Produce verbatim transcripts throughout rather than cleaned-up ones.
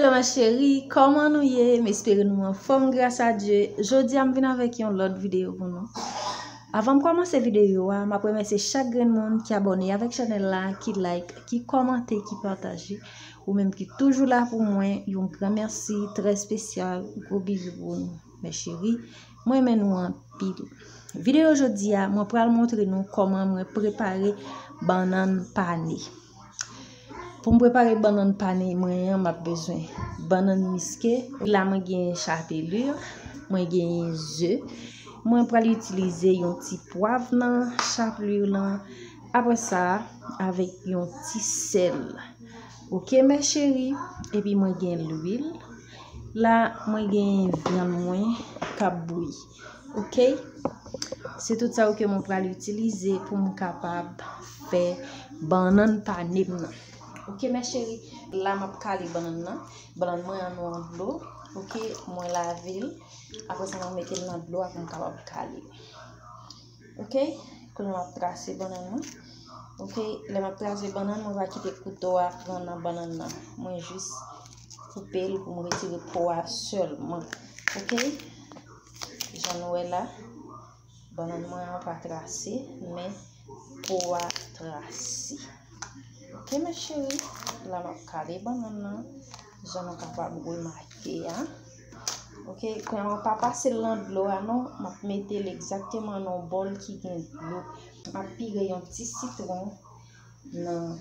Hello ma chérie, kòman nou ye? M espere nou anfòm gras a Dye. Jodi a m vin avèk yon lòt videyo pou nou. Avan m kòmanse videyo a, m ap remèsye chak grenn moun ki abòne avèk chanèl la, ki like, ki kòmante, ki pataje. Ou menm ki toujou la pou mwen, yon gran mèsi trè espesyal, gwo bizou pou nou. Mes chéries, mwen renmen nou anpil. Videyo jodi a, mwen pral montre nou kòman mwen prepare bannann pane. Pou m prepare bannann pane mwen an, m ap bezwen bannann miske. La, mwen gen chapelure, mwen gen ze. Mwen pral itilize yon ti pwav nan chapelure lan. Apre sa, avèk yon ti sèl. Ok, mes chéries. Epi mwen gen lwil. La, mwen gen vyann mwen k ap bouyi. Ok? Se tout sa yo ke mwen pral itilize pou m kapab fè bannann pane m nan. Ok, mes chéries. La, m ap kale bannann nan. Bannann mwen an nan dlo. Ok, mwen lave l. Apre sa, mwen mete l nan dlo a pou m kapab kale l. Ok? Kounye a m ap trase bannann mwen. Ok? Lè m ap trase bannann, mwen pa kite kouto a pran nan bannann nan. Mwen jis koupe l pou m retire po a sèlman. Ok? Jan nou wè la, bannann mwen an pa trase, men po a trase. Ok, mes chéries, la m ap kale bannann nan, jan nou kapab remake a. Ok, kounye a mwen pa pase l nan dlo a non, m ap mete l egzakteman nan yon bòl ki gen dlo. M ap pire yon ti sitwon nan,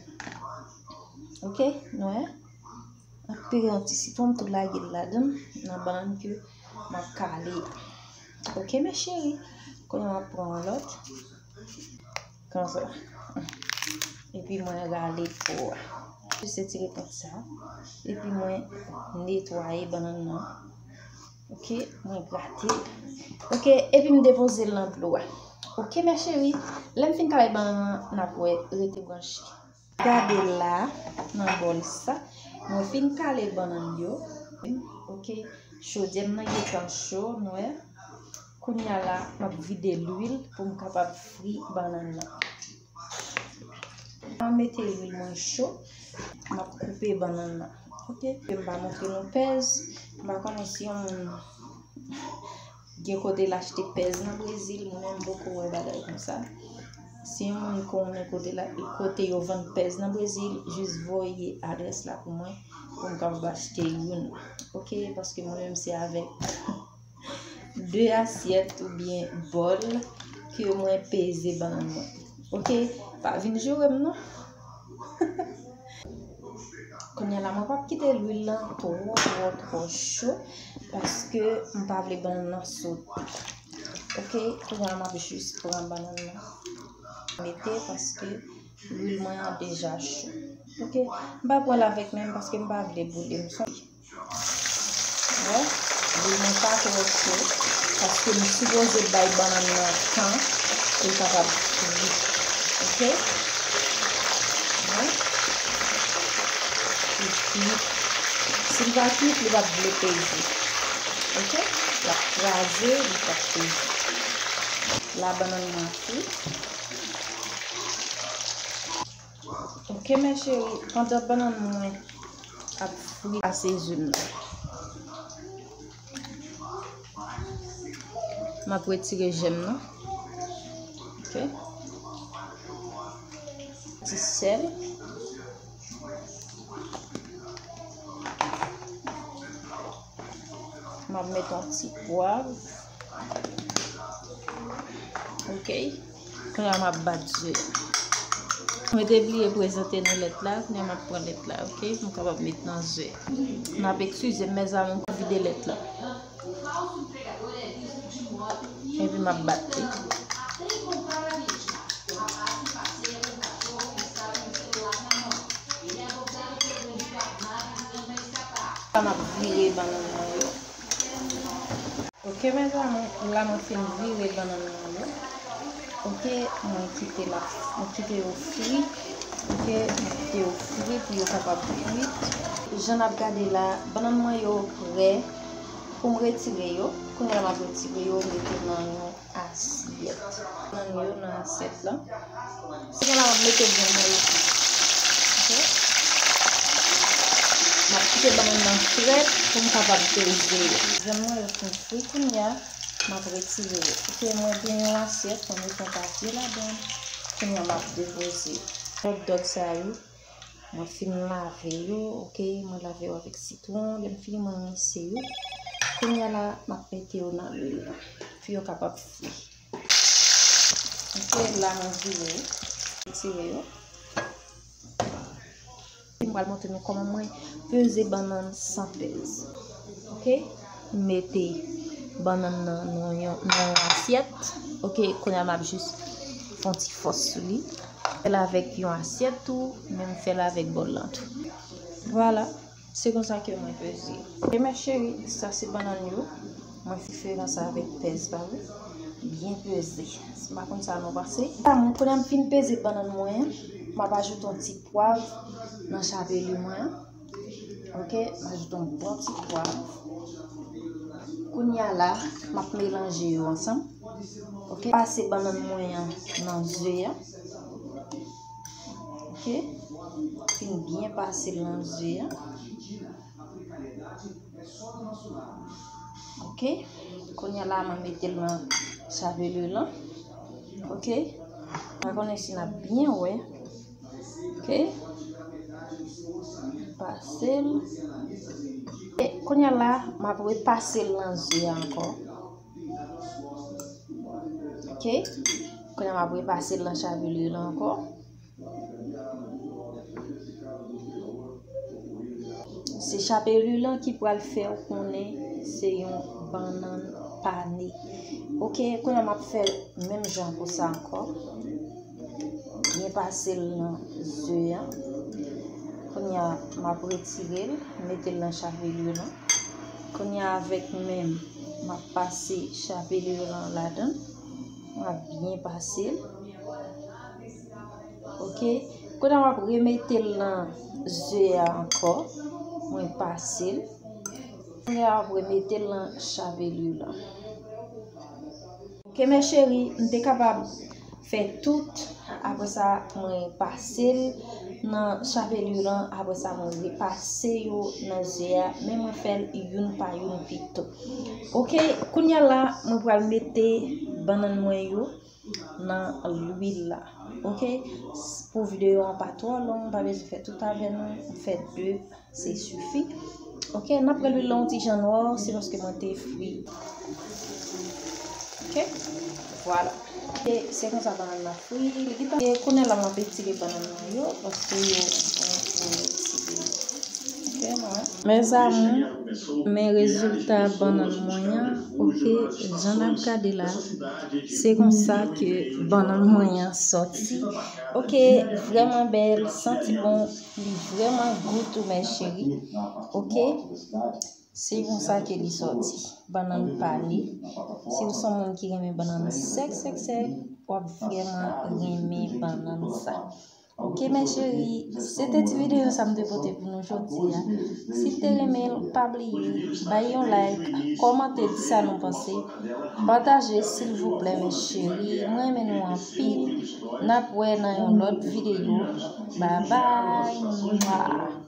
ok, nou wè? M ap pire yon ti sitwon, m tou lage l ladan, nan bannann ke m ap kale a. Ok, mes chéries, kounye a m ap pran yon lòt. Konsa. Epi mwen rale po a. Jis etire konsa. Epi mwen netwaye bannann nan. Ok, mwen grate l. Ok, epi m depoze l nan dlo a. Ok, mes chéries, lè m fin kale bannann nan, n ap wè, rete branche. Gade la, nan bòl sa, mwen fin kale bannann yo. Ok, chodyè m nan gentan cho, nou wè. Kounye a la, m ap vide lwil pou m kapab fri bannann nan. Mwen mete lwil mwen cho, m ap koupe bannann nan. Ok, m pa montre nou pèz, m pa konnen si yon moun gen kote l achte pèz nan Brezil, mwen menm poko wè bagay konsa. Si yon moun konnen kote la, kote yo vann pèz nan Brezil, jis voye adrès la pou mwen, pou m kapab achte youn. Ok, paske mwen menm se avèk de asyèt oubyen bòl ke mwen peze bannann mwen. Ok, pa vin joure m non. Kounye a la, mwen p ap kite lwil lan twò, twò, twò cho, paske m pa vle bannann nan sote. Ok, kounye a la, m ap jis pran bannann nan. Mete, paske lwil mwen an deja cho. Ok, m pa pran l avèk men m, paske m pa vle boule m. Bon, lwil mwen pa twò cho, paske m sipoze bay bannann nan tan pou l kapab fri. Ok? Bon. Epi, si l pa kwit, li p ap vle peze. Ok? L ap kraze, li p ap peze. La, bannann mwen fri. Ok, mes chéries, pandan bannann mwen ap fri, asezone l. M ap retire jèm nan. Ok. Ti sèl. M ap met yon ti pwav. Ok. Kounye a m ap bat ze. Mwen te bliye prezante nou lèt la. Kounye a m ap pran lèt la, ok? Pou m kapab met nan ze. N ap eskize m, mezanmi, m vide lèt la. Epi m ap bat li. M ap vire bannann mwen yo. Ok, mezanmi, la mwen fin vire bannann mwen yo. Ok, mwen kite la, mwen kite yo fri. Ok, mwen kite yo fri pou yo kapab kwit. Jan n ap gade la, bannann mwen yo prè pou m retire yo. Kounye a m ap retire yo, mete nan yon asyèt. Bannann yo nan asyèt la. Kounye a la, m ap mete vyann mwen yo. Ok. M ap Kite bannann nan frèt pou m kapab peze yo. Vyann mwen yo fin fri kounye a, m ap retire yo. Ok, mwen gen yon asyèt, mwen met yon papye ladan l. Kounye a m ap depoze hot dog sa yo. Mwen fin lave yo, ok, mwen lave yo avèk sitwon. Lè m fini mwen rinse yo. Kounye a la, m ap mete yo nan lwil la pou yo kapab fri. Ok, la mwen vire yo, retire yo. M pral montre nou kòman mwen peze bannann san pèz. Ok, m mete bannann nan nan yon, nan yon asyèt. Ok, kounye a m ap jis fè yon ti fòs sou li. Fè l avèk yon asyèt tou, men m fè l avèk bòl lan tou. Vwala. Se konsa ke mwen peze. E mes chéries, sa se bannann yo. Mwen fin fè sa avèk pèz pa wi. Byen peze. M pa konn sa nou panse. Sa mwen, kounye a m fin peze bannann mwen an, m ap ajoute yon ti pwav nan chabeli mwen an. Ok, m ajoute yon bon ti pwav. Kounye a la, m ap melanje yo ansanm. Ok, pase bannann mwen an nan ze a. Ok, fin byen pase l nan ze a. Ok, kounye a la mwen mete l nan chabeli lan. Ok, pa konnen si n ap byen wè. Ok, pase l. E kounye a la, m ap repase l nan ze a ankò. Ok, kounye a m ap repase l nan chabeli lan ankò. Se chabeli lan ki pral fè w konnen se yon bannann pane. Ok, kounye a m ap fè menm jan pou sa ankò. Byen pase l nan ze a. Kounye a m ap retire l, mete l nan chabeli lan. Kounye a avèk men m, m ap pase chabeli lan ladan l. M ap byen pase l. Ok. Kounye a m ap remete l nan ze a ankò. Mwen pase l. Kounye a m ap remete l nan chabeli lan. Ok, mes chéries, m te kapab fè tout. Apre sa, mwen pase l nan chabeli lan. Apre sa, mwen repase yo nan ze a. Men mwen fè l youn pa youn pito. Ok, kounye a la, mwen pral mete bannann mwen yo nan lwil la. Ok, pou videyo an pa twò long, m pa bezwen fè tout avè nou, m fè de, se sifi. Ok, n ap pran lwil la yon ti jan nwa, se paske mwen te fri. Ok, vwala. E se konsa bannann nan fri, li gentan. E kounye a la, m ap etire bannann nan yo, paske yo, yo, yo etire. Ok, mwen. Mes amours, men rezilta bannann mwen an, ok, jan n ap gade la, se konsa ke bannann mwen an sòti. Ok, vrèman bèl, santi bon, li vrèman gou tou, mes chéries. Ok, se konsa ke li sòti. Bannann pane. Si w se yon moun ki renmen bannann sèk, sèk, sèk, w ap vrèman renmen bannann sa. Ok, mes chéries, se te ti videyo sa m te pote pou nou jodi a. Si w te renmen l, pa bliye bay yon like, kòmante, di sa nou panse. Pataje, silvouplè, mes chéries. Mwen renmen nou anpil. N ap wè nan yon lòt videyo. Bye bye. Mwa.